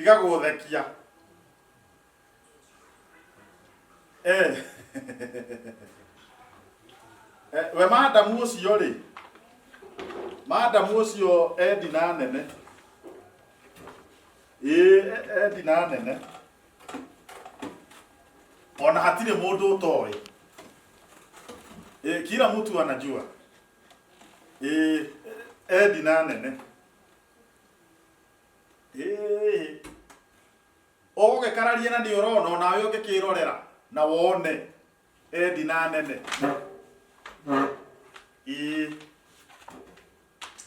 Tiga gũthekia. Eh. Eh, we madamu ũcio rĩ, madamu ũcio Edina nene. Ĩĩ Edina nene. Ona hatirĩ mũndũ ũtoĩ. Ĩĩ kila mtu anajua. Ĩĩ Edina nene. Ĩĩ ũgũgĩkararia na nĩ ũrona onawe ũngĩkĩrorera na wone Edina nene. Ĩĩ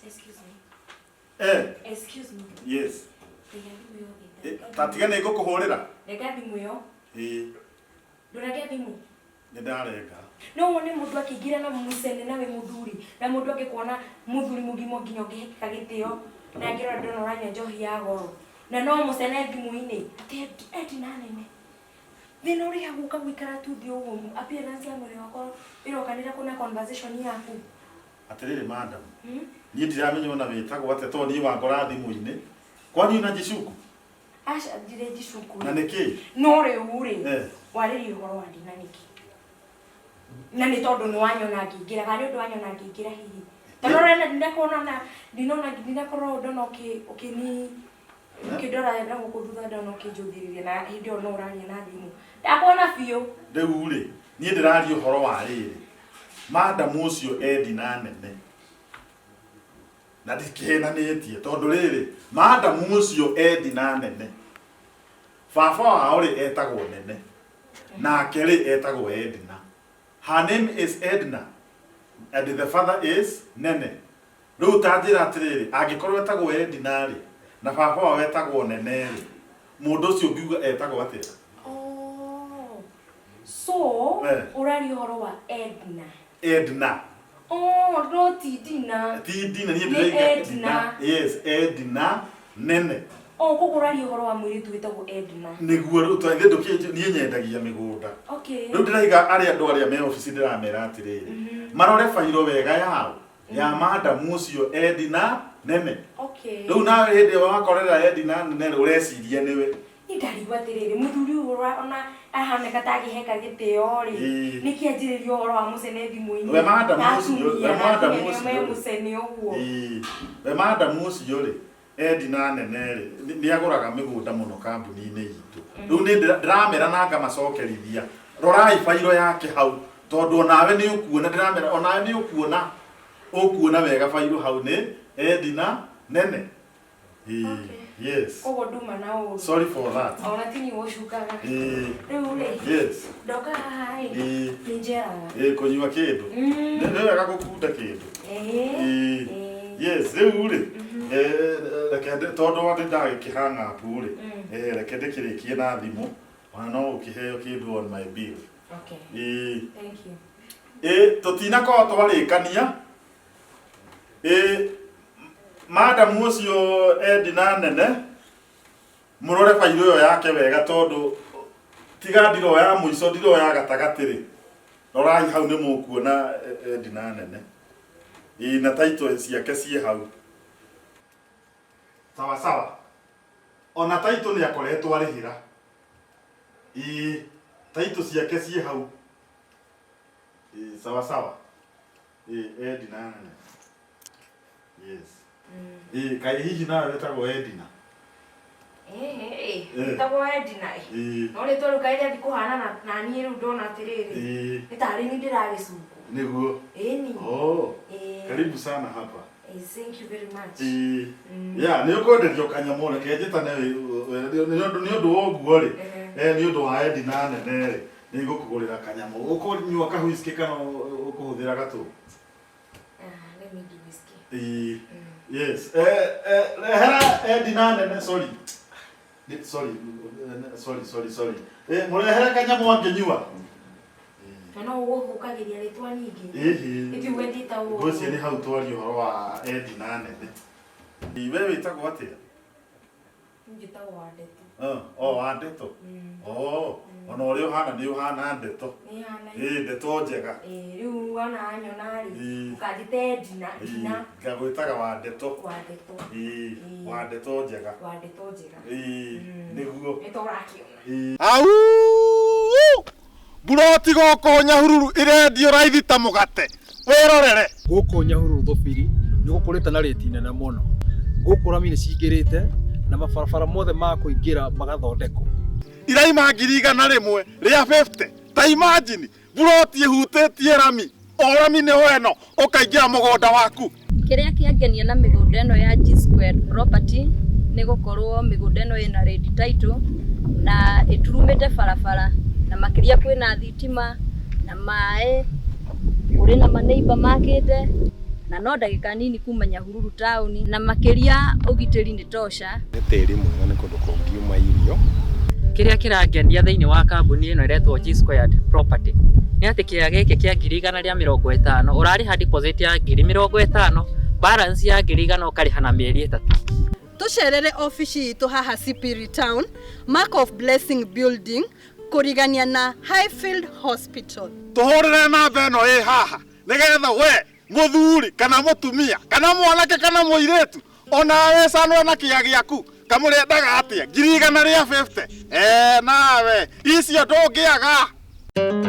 Excuse me. eh Excuse me. yes. Rega thimũ ĩyo thĩ. Eh, ta tiga nĩ ngũkũhũrĩra. Rega thimũ ĩyo. Ĩĩ Ndũrege thimũ. nĩ ndarenga. No wone mũndũ akĩingĩra na mũcene na wĩ mũthuri na mũndũ angĩkuona mũthuri mũgima nginya ũngĩhekeka gĩtĩo na ngĩrora ndona ũranyua njohi ya goro na no mũcene thimũ-inĩ atĩ Edna nene. Thĩna ũrĩ hau ũka gũikara tu thĩ ũguo appearance ya mwĩrĩ wakwa ĩrokanĩra kũ na conversation yaku. Atĩrĩrĩ madam, niĩ ndiramenya ona wĩtagwo atĩa tondũ niĩ wangora thimũ-inĩ. Kwani unajishuku? Aca ndirĩ njicuku. Na nĩkĩ? No rĩu rĩ, Eh. warĩria ũhoro wa ndina nĩkĩ? Na nĩ tondũ nĩ wanyona ngĩingĩra, kana nĩ ũndũ wanyona ngĩingĩra hihi? Tondũ ũrona ndinakuona na ndinona ndinakorwo ndona ũkĩ ũkĩni ũkĩndora na gũkũ thutha ndona ũkĩnjũthĩrĩria na hĩndĩ ĩyo no ũraria na thimũ. Ndakuona biũ. Rĩu rĩ, niĩ ndĩraria ũhoro wa rĩrĩ. Madam ũcio Edina nene. Na ndikĩhenanĩtie tondũ rĩrĩ, madam ũcio Edina nene. Baba wao rĩ etagwo Nene. Nake rĩ etagwo Edna. Her name is Edna and the father is Nene. Rĩu ta njĩra atĩrĩrĩ, angĩkorwo etagwo Edna rĩ, na baba wao etagwo Nene rĩ, mũndũ ũcio ũngiuga etagwo atĩa? Oh. So, Eh. ũraria ũhoro wa Edna. Edna. Oh, no ti Dina. Ti Dina, niĩ Nĩ ndĩraiga Edna. Yes, Edna Nene. Oh, koguo ũraria ũhoro wa mũirĩtu wĩtagwo Edna. Nĩguo rĩu tondũ ithe ndũkĩnjũ niĩ nyendagia mĩgũnda. Okay. Rĩu ndĩraiga arĩa andũ arĩa me obici ndĩramera atĩrĩrĩ, marore bairo wega yao ya madamu ũcio Edna Nene. Okay. Rĩu nawe hĩndĩ ĩyo wakorera Edna Nene rĩ, ũreciria nĩwe. Niĩ ndarigwo atĩrĩrĩ, mũthuri ũyũ ona ahanĩka ta agĩheka gĩtĩo rĩ, Ĩĩ. nĩkĩ anjĩrĩria ũhoro wa mũcene thimũ-inĩ? We madam Na ũcio, atumia, we na madam atumia nĩo ũcio me rĩ. mũcene ũguo. Ĩĩ. We madamu ũcio rĩ, Edna Nene rĩ, nĩ agũraga mĩgũnda mũno kambuni-inĩ itũ. Rĩu nĩ ndĩramera na ngamacokerithia, rorai bairo yake hau, tondũ onawe nĩ ũkuona, ndĩramera onawe nĩ ũkuona, ũkuona wega bairo hau nĩ Edna Nene. Ĩĩ, Okay. yes. Koguo nduma na ũru. Sorry for that. Ona ti niĩ ũcukaga. Ĩĩ, Rĩu rĩ, yes. ndoka haha rĩ, Ĩĩ. nĩ njeraga. Ĩĩ, kũnyua kĩndũ. Nĩ nĩ wega gũkunda kĩndũ. Ĩĩ. Ĩĩ. Ĩĩ. Yes, rĩu rĩ, eh, reke tondũ wa nĩ ndagĩkĩhang up rĩ, eh, reke ndĩkĩrĩkie na thimũ, ona no ũkĩheo kĩndũ on my bill. Okay. Ĩĩ. Thank you. Ĩĩ, tũtinakorwo twarĩkania. Ĩĩ, madamu ũcio Edna nene, mũrore bairũ ĩyo yake wega tondũ tiga ndiro ya mũico ndiro ya gatagatĩ rĩ, rorai hau nĩ mũkuona Edna nene. Ĩĩ, na title ciake ciĩ hau. Sawa sawa. Ona title nĩ akoretwo arĩhĩra. Ĩĩ, title ciake ciĩ hau. Ĩĩ, sawa sawa. Ĩĩ, Edna nene. Yes. Ĩĩ, kaĩ hihi nawe wĩtagwo Edna? Ĩĩ, Eh. wĩtagwo Edna ĩ. Ĩĩ. No rĩtwa rĩu kaĩ rĩathiĩ kũhana na na niĩ rĩu ndona atĩrĩrĩ. Ĩĩ. Nĩ tarĩ niĩ ndĩragĩcukwo. Nĩguo. Ĩni. Oh. Ĩĩ. Karibu sana hapa. Eh, Thank you very much. Ĩĩ. Ya, nĩ ũkwenderio kanyamũ reke njĩtane nĩ ũndũ wa ũguo rĩ. Ehe. Eh, nĩ ũndũ wa Edna nene rĩ. Nĩ ngũkũgũrĩra kanyamũ. Ũkũnyua ka whisky kana ũkũhũthĩra gatũ? Ah, let me do whiskey. Ĩĩ. Yes. Eh, eh, rehera Edna nene, sorry. Sorry, sorry, sorry, sorry. Eh, mũrehere kanyamũ angĩnyua. Na no ũgũthũkagĩria rĩtwa ningĩ. Ĩhĩ. Ĩti wendĩta ũũ. Ngwĩciria nĩ hau twaria ũhoro wa Edna nene. Ĩ, We wĩtagwo atĩa? Njĩtagwo Wandeto. Oh, oh, Wandeto. Oh. Ona ũrĩa ũhana nĩ ũhana ndeto. Nĩ hana. Ĩĩ, ndeto njega. Ĩĩ, rĩu wona wanyona rĩ, Ĩĩ. ũkanjĩta Edina, Dina. Ngagwĩtaga wa ndeto. Wa ndeto. Ĩĩ, Ĩĩ. wa ndeto njega. Wa ndeto njega. Ĩĩ, nĩguo. Nĩ ta ũrakĩona. Au! Mburoti gũkũ Nyahururu ĩrendio raithi ta mũgate. Wĩrorere. Gũkũ Nyahururu Thũbiri nĩ gũkũrĩte na rĩti nene mũno. Gũkũ rami nĩ cingĩrĩte na mabarabara mothe ma kũingĩra magathondekwo. Iraima 150,000. Ta imagine mburoti ĩhutĩtie rami. O rami nĩ ĩno ũkaingĩra mũgũnda waku. Kĩrĩa kĩangenia na mĩgũnda ĩno ya G Squared Property nĩ gũkorwo mĩgũnda ĩno ĩna red title na ĩturumĩte barabara na makĩria kwĩna thitima na maĩ, kũrĩ na maneiba makĩte na no ndagĩka nini kuma Nyahururu taũni na makĩria ũgitĩri nĩ tosha. Nĩ tĩri mwega, nĩ kũndũ kũngiuma irio. Kĩrĩa kĩrangenia thĩinĩ wa kambuni ĩno ĩretwo G Squared Property nĩ atĩ kĩea gĩkĩ kĩa 150,000 ũrarĩha deposit ya 50,000, balance ya 100,000 ũkarĩha na mĩeri 3. Tucerere ofici itũ haha Sipiri Town, Mark of Blessing Building, kũrigania na Highfield Hospital. Tũhũrĩre namba ĩno ĩ haha nĩgetha we mũthuri kana mũtumia kana mwanake kana mũirĩtu ona wĩcanũre na kĩa gĩaku kamũrĩendaga atĩa 150,000. Nawe icio ndũngĩaga.